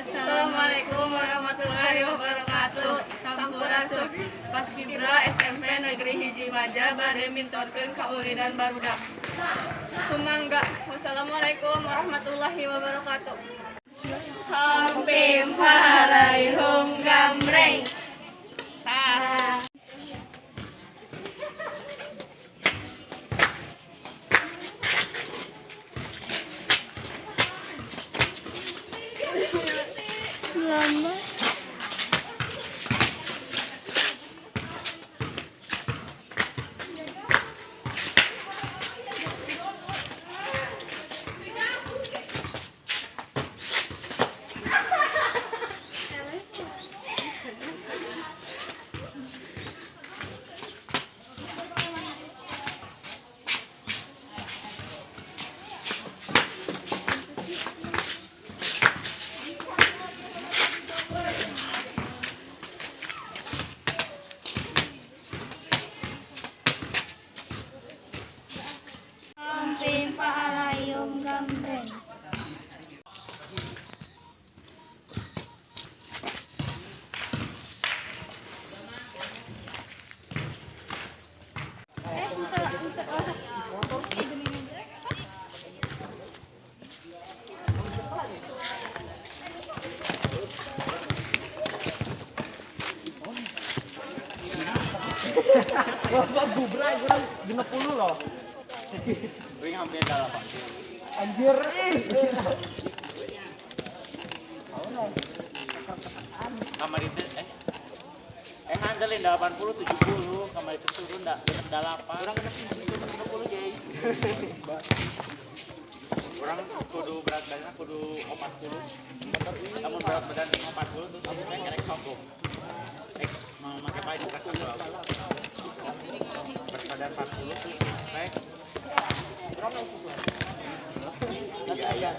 Assalamualaikum warahmatullahi wabarakatuh. Sampurasun. Paskibra SMP Negeri 1 Maja bade mintorkeun kaulinan barudak. Sumangga. Wassalamualaikum warahmatullahi wabarakatuh. Hompimpa halaihum gambreng. Tah. Hompimpa halaihum gambreng. Wah, gubrai kurang 60 loh. Wing hampir 80. Anjir. Kamar itu ngandelin 80 70, kamar itu turun enggak 8. Orang kena 60 guys. Orang kudu berat badannya kudu 40. Namun berat badan 40 terus saya kerek sombong. Mau pakai baju kasih berat badan 40 terus six pack. Iya, iya.